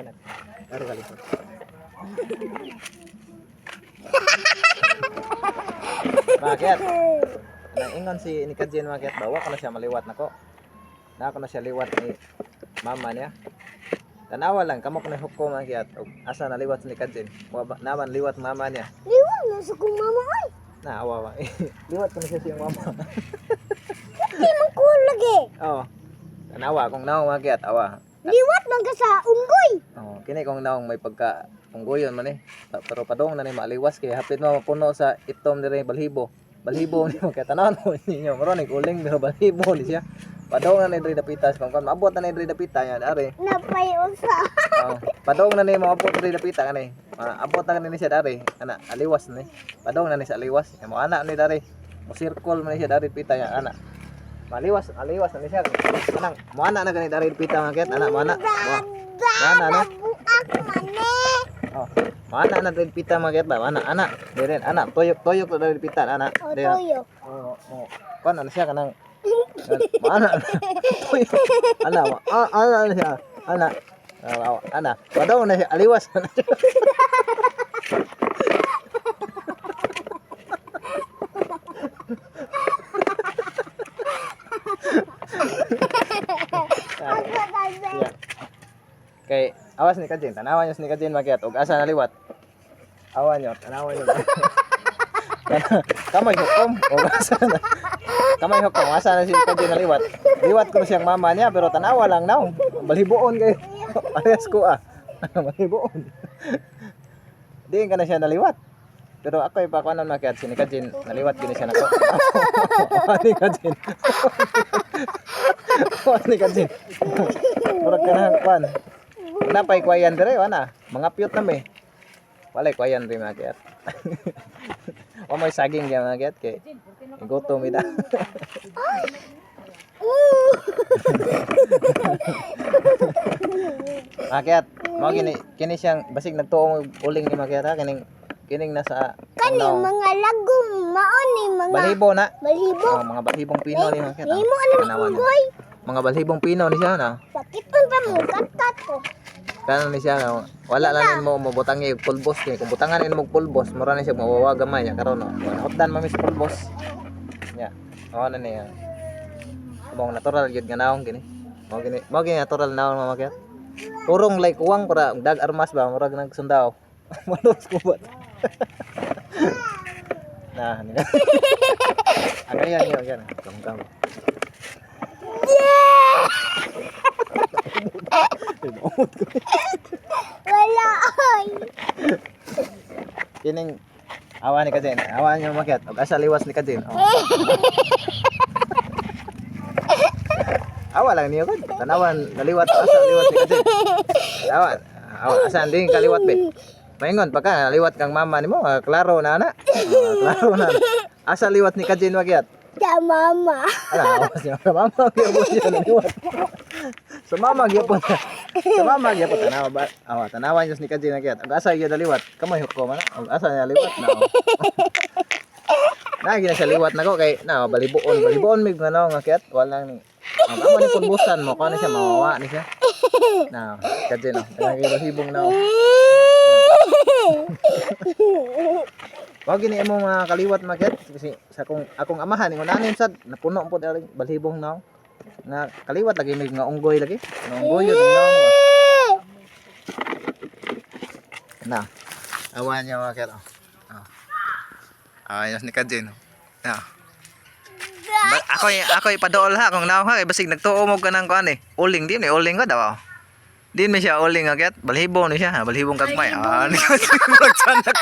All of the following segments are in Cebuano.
Tiyanak. Ari ka lisod. Bakit? Nang ingon si ni Kajin, bakit ba? Wa ko na siya maliwat nako. Na ako na siya liwat ni mama niya. Tanawa lang kamo ko na hukom ang kiyat og asa na liwat ni Kajin. Wa ba naman liwat mama niya. Liwat na sa kong mama ay. Na awa wa. Liwat ko na siya siyang mama. Di man ko lagi. Oh. Tanawa kung naong makiat awa. Liwat man ka sa unggoy. Oh, kini kung naong may pagka unggoyon man eh. Pero padong na ni maaliwas kay hapit mo mapuno sa itom dire balhibo. Balhibo ni mo kay tanan mo ninyo. Maro ni uling pero balhibo ni siya. Padong na ni diri dapita sa kung maabot na ni diri dapita yan are. Napay usa. Oh, padong na ni maabot diri dapita kani. Maabot na ni siya dari. Ana aliwas ni. Padong na ni sa aliwas. Ya, mo ana ni dari. Mo circle man ni siya dari pita ya ana. Maliwas, aliwas na ni siya. Anang mo ana na gani dari pita mga ana mo ana. Mo ana na. Buak man eh. Oh, mana na rin pita mga ba? Ana, ana. Diren, ana. Tuyok, tuyok na rin pita, ana. O Diren. tuyok. Oh, oh. Kuan ano siya kanang mana? Tuyok. Ana, ana ana siya. Ana. Ah, ah, ana. Padaw na siya aliwas na siya. Yeah. Kay awas ni Kajin, tanawan niyo ni Kajin makiat og asa naliwat. Awan niyo, tanawan niyo. Kamay hukom, og asa na. Kamay hukom, asa na si Kajin naliwat. Liwat ko na siyang mama niya pero tanawa lang naw. Balibuon kayo. Parehas ko ah. Balibuon. Di ka na siya naliwat. Pero ako ipakuanon makiat si ni Kajin, naliwat gini siya nako. Ni Kajin. Ni Kajin. Murag ka na kuan. Napay kwayan dire wala. Mga piyot na may. Walay kwayan dire mga kiyat. Wa may saging diya mga kiyat kay gutom ida. Mga kiyat, mao gini kini siyang basig nagtuo og uling ni mga kiyat ha kining kining nasa Kani naong. mga lagom mao ni mga Balhibo na. balhibo. Oh, mga balhibong pino ni mga kiyat. Ah. Nimo ano ni Tanawan niyo. unggoy. Mga balhibong pino ni siya na. Sakiton pa mo katkat ko. Kano ni siya no? Wala lang nimo mo butangi og pulbos kay kung butangan nimo og pulbos mura ni siya mawawa gamay niya karon no. Hotdan mamis pulbos. Nya. Mao na niya. Mao natural gyud nga naong gini. Mao gini natural naong mga makyat. Turong like uwang para dag armas ba murag nagsundao. Malos ko ba? Na, ni. Agayan niyo agayan. Kam kam. Wala ay. Kining awa ni Kajin. Awa niyo makyat. Og asa liwas ni Kajin. Oh. Awa lang niyo kan. Tanawan naliwat asa liwat ni Kajin. Awa. Awa asa din kaliwat be. Maingon pa ka naliwat kang mama nimo, ah, klaro na ana. Ah, klaro na. Asa liwat ni Kajin makyat? Sa mama. Ala, awas niya. Sa mama gyapon siya naliwat. Sa mama gyapon. Sa mama gyapon tanawa ba? Awa, tanawan niyo ni Kajin makyat. Og asa gyud naliwat? Kamay hukom ana. Og asa niya liwat na. Oh. Na gina siya liwat nako kay na balibuon, balibuon mig nga nga kiat wala ni. Ang amo ni pulbusan mo kuno siya mawawa ni siya. Na, Kajin oh. Lagi balhibong na. Oh. Wag gini imong mga kaliwat makyat kasi sa akong akong amahan ingon anim sad napuno po dali balhibong na. Nga kaliwat lagi may nga unggoy lagi. Nga unggoy yun nga. Na. Awan niya mga oh. Oh. Ayos ni Kajin. Na. Ba, ako ako ipadool ha kung naong ha kay basig nagtuo mo kanang kuan eh. Uling din eh, uling ko daw. Din man siya uling akyat, balhibo ni siya, ha, balhibong kagmay. Ah, ni murag tiyanak.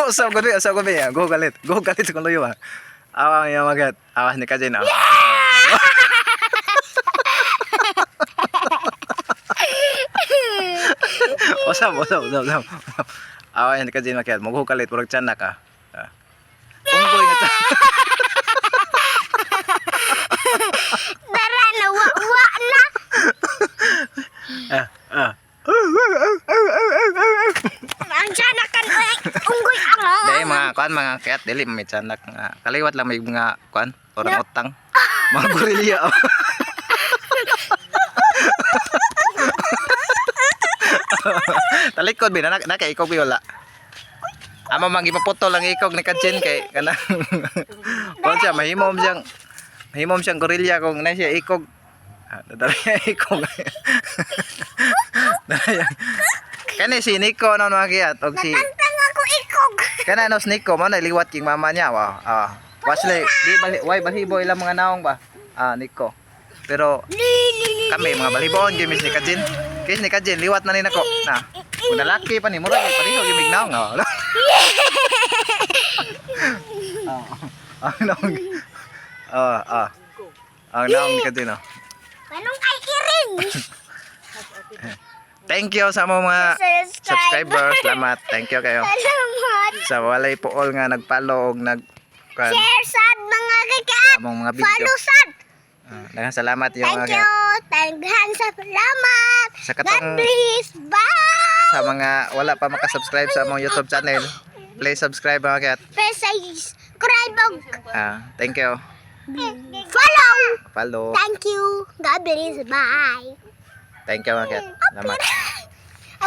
Usap ko rin, usap ko rin. Go galit kung luyo ah. Awang iya magat. Awas ni Kajin ah. Usap, usap, usap, usap. Awas ni Kajin magat. Mo go galit, murag tiyanak ah. Ah. Unggoy nga tiyanak. Tara na wa wa na. Ah, ah. Ang sanakan ay unggoy ang. Dahil mga kuan mga kayat dili may tiyanak nga kaliwat lang may mga kuan orang utang. Mga gorilya. Talikod bi na naka ikog bi wala. Amo mang ipaputol ang ikog ni Kajin kay kanang kuan siya mahimom siyang gorilla kung na siya ikog. Ah, dala siya ikog. Dala siya. Kani si Nico no mga kiyat og si Tantang ako ikog. kana no si Nico mo na liwat king mama niya wow. Ah. Wasle di bali way balibo ilang mga naong ba? Ah, Nico. Pero kami mga balibon gyud ni Kajin. Kay ni Kajin liwat na ni nako. Na. Kung lalaki pa ni mura kay pareho gyud mig naong. Oh. Ah, ang naong. Ah, ah. Ang naong ni Kajin oh. Manong ay iring. Thank you sa mga Subscriber. subscribers. Salamat. Thank you kayo. Salamat. Sa walay puol nga nagpalo og nag kuan Share sad mga kakiat. sa among mga video. Follow sad. Ah, daghang salamat yung Thank mga you. Tanghan sa salamat. Sa God katong bless. Bye. sa mga wala pa makasubscribe sa among YouTube channel, please subscribe mga kayat. Press subscribe og Ah, thank you. follow. Follow. Thank you. God bless. Bye. Thank you mga kayat. Salamat.